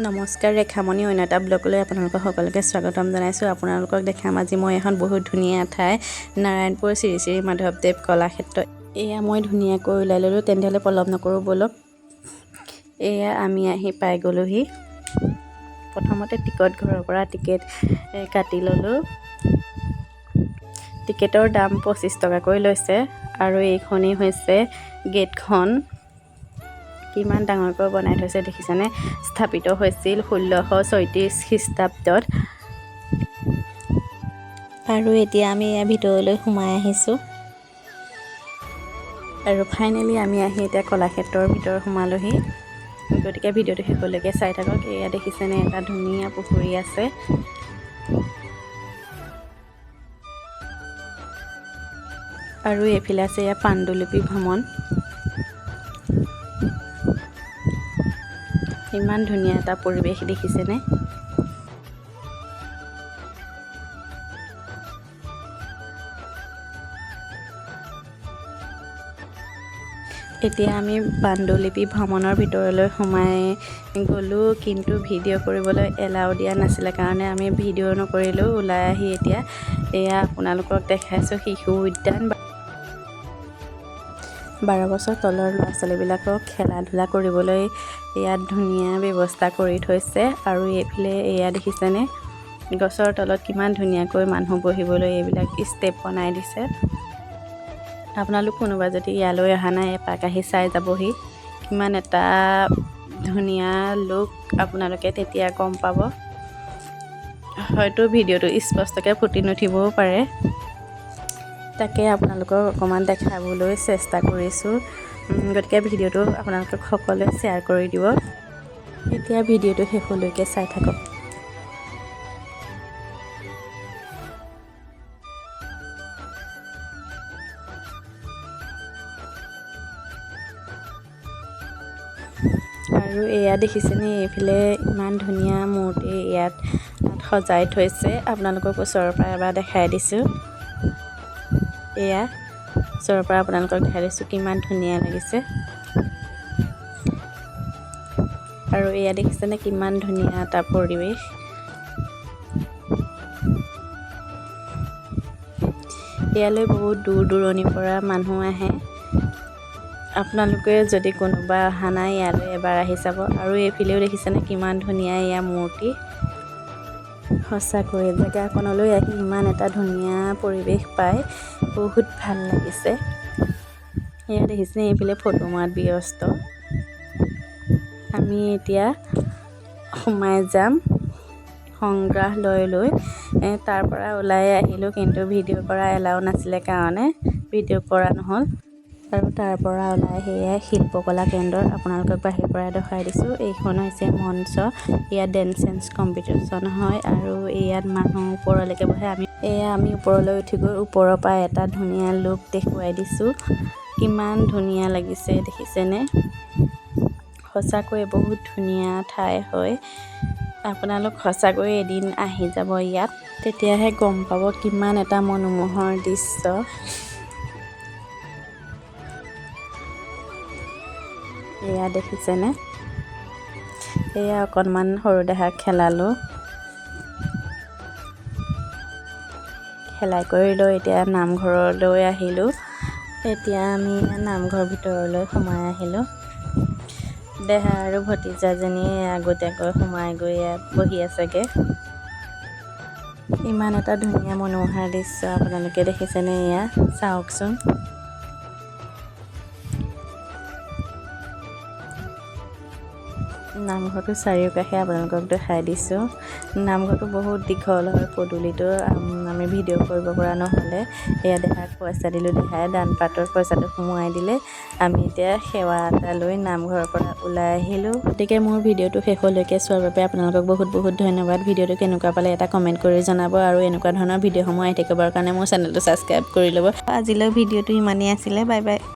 নমস্কাৰ, ৰেখামণি অন্য এটা ব্লগলৈ আপোনালোকক সকলোকে স্বাগতম জনাইছোঁ। আপোনালোকক দেখাম আজি মই এখন বহুত ধুনীয়া ঠাই, নাৰায়ণপুৰ শ্ৰী শ্ৰী মাধৱদেৱ কলাক্ষেত্ৰ। এয়া মই ধুনীয়াকৈ ওলাই ল'লোঁ। তেনেহ'লে পলম নকৰোঁ, ব'লক। এয়া আমি আহি পাই গ'লোহি। প্ৰথমতে টিকট ঘৰৰ পৰা টিকেট কাটি ল'লোঁ। টিকেটৰ দাম 25 টকাকৈ লৈছে। আৰু এইখনেই হৈছে গেটখন। কিমান ডাঙৰকৈ বনাই থৈছে দেখিছেনে? স্থাপিত হৈছিল 1636 খ্ৰীষ্টাব্দত। আৰু এতিয়া আমি ইয়াৰ ভিতৰলৈ সোমাই আহিছোঁ। আৰু ফাইনেলি আমি আহি এতিয়া কলাক্ষেত্ৰৰ ভিতৰত সোমালোহি। গতিকে ভিডিঅ'টো শেষলৈকে চাই থাকক। এয়া দেখিছেনে, এটা ধুনীয়া পুখুৰী আছে। আৰু এইফালে আছে এয়া পাণ্ডুলিপি ভ্ৰমণ। ইমান ধুনীয়া এটা পৰিৱেশ দেখিছেনে? এতিয়া আমি পাণ্ডুলিপি ভ্ৰমণৰ ভিতৰলৈ সোমাই গ'লোঁ, কিন্তু ভিডিঅ' কৰিবলৈ এলাউ দিয়া নাছিলে কাৰণে আমি ভিডিঅ' নকৰিলোঁ। ওলাই আহি এতিয়া এয়া আপোনালোকক দেখাইছোঁ শিশু উদ্যান। 12 বছৰ তলৰ ল'ৰা ছোৱালীবিলাকক খেলা ধূলা কৰিবলৈ ইয়াত ধুনীয়া ব্যৱস্থা কৰি থৈছে। আৰু এইফালে এয়া দেখিছেনে, গছৰ তলত কিমান ধুনীয়াকৈ মানুহ বহিবলৈ এইবিলাক ষ্টেপ বনাই দিছে। আপোনালোক কোনোবা যদি ইয়ালৈ অহা নাই, এপাক আহি চাই যাবহি। কিমান এটা ধুনীয়া লুক আপোনালোকে তেতিয়া গম পাব। হয়তো ভিডিঅ'টো স্পষ্টকৈ ফুটি নুঠিবও পাৰে, তাকে আপোনালোকক অকণমান দেখাবলৈ চেষ্টা কৰিছোঁ। গতিকে ভিডিঅ'টো আপোনালোকক সকলোৱে শ্বেয়াৰ কৰি দিব। এতিয়া ভিডিঅ'টো শেষলৈকে চাই থাকক। আৰু এয়া দেখিছেনে, এইফালে ইমান ধুনীয়া মূৰ্তি ইয়াত সজাই থৈছে। আপোনালোকক ওচৰৰ পৰা এবাৰ দেখাই দিছোঁ। এয়া ওচৰৰ পৰা আপোনালোকক দেখাই দিছোঁ, কিমান ধুনীয়া লাগিছে। আৰু এয়া দেখিছেনে, কিমান ধুনীয়া এটা পৰিৱেশ। ইয়ালৈ বহুত দূৰ দূৰণিৰ পৰা মানুহ আহে। আপোনালোকে যদি কোনোবা অহা নাই ইয়ালৈ, এবাৰ আহি চাব। আৰু এইফালেও দেখিছেনে, কিমান ধুনীয়া এয়া মূৰ্তি। সঁচাকৈ জেগাকণলৈ আহি ইমান এটা ধুনীয়া পৰিৱেশ পায় বহুত ভাল লাগিছে। এয়া দেখিছেনে, এইফালে ফটো মৰাত ব্যস্ত। আমি এতিয়া সোমাই যাম সংগ্ৰহালয়লৈ। তাৰ পৰা ওলাই আহিলোঁ, কিন্তু ভিডিঅ' কৰা এলাউ নাছিলে কাৰণে ভিডিঅ' কৰা নহ'ল। আৰু তাৰ পৰা ওলাই সেয়াই শিল্পকলা কেন্দ্ৰ, আপোনালোকক বাহিৰৰ পৰাই দেখুৱাই দিছোঁ। এইখন হৈছে মঞ্চ। ইয়াত ডেন্স চেন্স কম্পিটিশ্যন হয় আৰু ইয়াত মানুহ ওপৰলৈকে বহে। আমি এয়া আমি ওপৰলৈ উঠি গৈ ওপৰৰ পৰা এটা ধুনীয়া লুক দেখুৱাই দিছোঁ। কিমান ধুনীয়া লাগিছে দেখিছেনে? সঁচাকৈয়ে বহুত ধুনীয়া ঠাই হয়। আপোনালোক সঁচাকৈয়ে এদিন আহি যাব ইয়াত, তেতিয়াহে গম পাব কিমান এটা মনোমোহৰ দৃশ্য। এয়া দেখিছেনে? এয়া অকণমান সৰু দেহাক খেলালোঁ। খেলাই কৰি লৈ এতিয়া নামঘৰলৈ আহিলোঁ। এতিয়া আমি নামঘৰ ভিতৰলৈ সোমাই আহিলোঁ। দেহা আৰু ভতিজাজনীয়ে আগতীয়াকৈ সোমাই গৈ ইয়াত বহি আছেগৈ। ইমান এটা ধুনীয়া মনোমোহা দৃশ্য আপোনালোকে দেখিছেনে? এয়া চাওকচোন। নামঘৰটো চাৰিওকাষে আপোনালোকক দেখাই দিছোঁ। নামঘৰটো বহুত দীঘল হয়। পদূলিটো আমি ভিডিঅ' কৰিব পৰা নহ'লে। এয়া দেহাক পইচা দিলোঁ, দেহাই দান পাত্ৰত পইচাটো সোমোৱাই দিলে। আমি এতিয়া সেৱা এটা লৈ নামঘৰৰ পৰা ওলাই আহিলোঁ। গতিকে মোৰ ভিডিঅ'টো শেষলৈকে চোৱাৰ বাবে আপোনালোকক বহুত বহুত ধন্যবাদ। ভিডিঅ'টো কেনেকুৱা পালে এটা কমেণ্ট কৰি জনাব আৰু এনেকুৱা ধৰণৰ ভিডিঅ'সমূহ আহি থাকিবৰ কাৰণে মোৰ চেনেলটো ছাবস্ক্ৰাইব কৰি ল'ব। আজিলৈ ভিডিঅ'টো ইমানেই আছিলে। Bye bye.